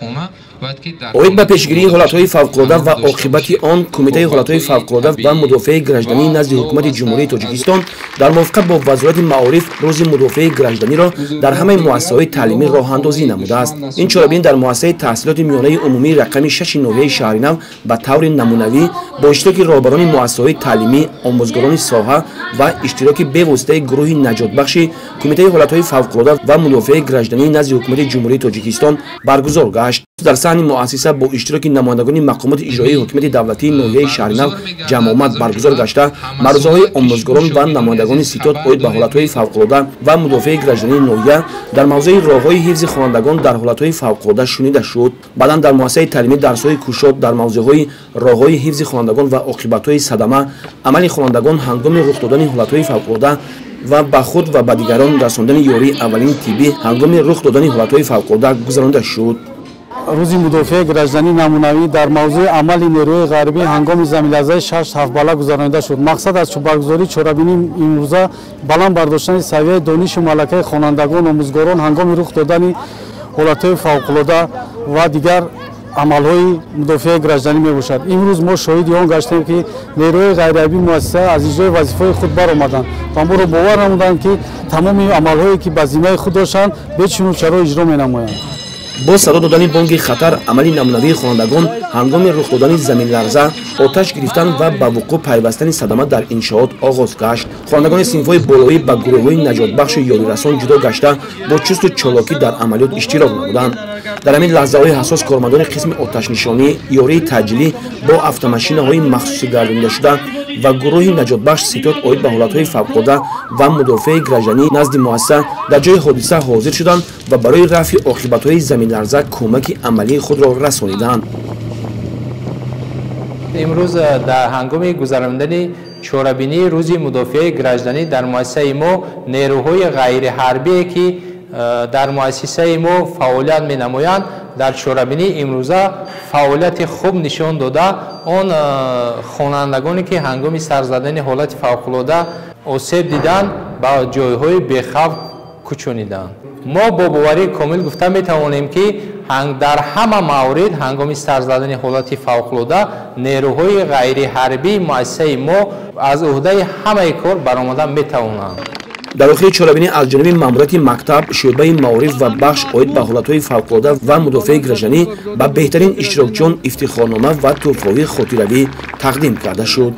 хона бояд ки дар Оид ба пешгирии ҳолатҳои фавқулода ва оқибати он, Кумитаи ҳолатҳои фавқулода ва мудофиаи гражданӣ назди Ҳукумати Ҷумҳурии Тоҷикистон дар мувофиқат бо Вазорати маориф Рӯзи мудофиаи гражданиро дар ҳамаи муассисаҳои таълимӣ роҳандозӣ намудааст. Ин чорабинӣ дар муассисаи таҳсилоти миёнаи умумии рақами шаши ноҳияи Шаҳринав ба таври намунавӣ бо иштироки роҳбарони муассисаҳои таълимӣ, омӯзгорони соҳа ва иштироки бевоситаи гурӯҳи наҷотбахши Кумитаи ҳолатҳои фавқулода ва мудофиаи гражданӣ назди Ҳукумати Ҷумҳурии Тоҷикистон баргузор гашт. Дар саҳни муассиса бо иштироки намояндагони мақомоти иҷроии ҳокимияти давлатии ноҳияи Шаҳринав ҷамъомад баргузор гашта, маърузаҳои омӯзгорон ва намояндагони ситод оид ба ҳолатҳои фавқулода ва мудофиаи граждании ноҳия дар мавзӯи роҳҳои ҳифзи хонандагон дар ҳолатҳои фавқулода шунида шуд. Баъдан дар муассисаи таълимӣ дарсҳои кушод дар мавзӯъҳои роҳҳои ҳифзи хонандагон ва оқибатҳои садама, амали хонандагон ҳангоми рух додани ҳолатҳои фавқулода ва ба худ ва ба дигарон расондани ёрии аввалини тиббӣ ҳангоми рух додани ҳолатҳои фавқулода гузаронида шуд. Рӯзи мудофиаи гражданӣ намунавӣ дар мавзӯи амали нерӯи ғарбӣ ҳангоми заминларзаи 6,7 балла гузаронида шуд. Мақсад аз баргузории чорабинии имрӯза баланд бардоштани савияи донишу малакаи хонандагон, омӯзгорон ҳангоми рух додани ҳолатҳои фавқулода ва дигар амалҳои мудофиаи гражданӣ мебошад. Имрӯз мо шоҳиди он гаштем, ки нерӯи ғайриҳарбии муассиса аз иҷрои вазифаи худ баромаданд ва моро бовар намуданд, ки тамоми амалҳое, ки ба зиммаи худ доштанд, бечуну чаро иҷро менамоянд. Бо садо додани бонги хатар, амали намунавии хонандагон ҳангоми рух додани заминларза, оташ гирифтан ва ба вуқӯъ пайвастани садама дар иншоот оғоз гашт. Хонандагони синфҳои болоӣ ба гурӯҳҳои наҷотбахшу ёрирасон ҷудо гашта, бо чусту чолокӣ дар амалиёт иштирок намуданд. Дар ҳамин лаҳзаҳои ҳассос кормандони қисми оташнишонӣ, ёрии таъҷилӣ бо автомашинаҳои махсусӣ гардонидашуда ва гурӯҳи наҷотбахш ситод оид ба ҳолатҳои фавқулода ва мудофиаи гражданӣ назди муассиса дар ҷои ҳодиса ҳозир шуданд ва барои рафъи оқибатҳои заминларза кӯмаки амалии худро расониданд. Имрӯз дар ҳангоми гузарондани чорабинии Рӯзи мудофиаи гражданӣ дар муассисаи мо нерӯҳои ғайриҳарбие, ки дар муассисаи мо фаъолият менамоянд, дар чорабинии имрӯза фаъолияти хуб нишон дода, он хонандагоне, ки ҳангоми сар задани ҳолати фавқулода осеб диданд, ба ҷойҳои бехавф кӯчониданд. Мо бо боварии комил гуфта метавонем, ки дар ҳама маврид ҳангоми сар задани ҳолати фавқулода нерӯҳои ғайриҳарбии муассисаи мо аз ӯҳдаи ҳамаи кор баромада метавонанд. Дар охири чорабинӣ аз ҷониби маъмурияти мактаб, шӯъбаи маориф ва бахш оид ба ҳолатҳои фавқулода ва мудофиаи гражданӣ ба беҳтарин иштирокчиён ифтихорнома ва тӯҳфаҳои хотиравӣ тақдим карда шуд.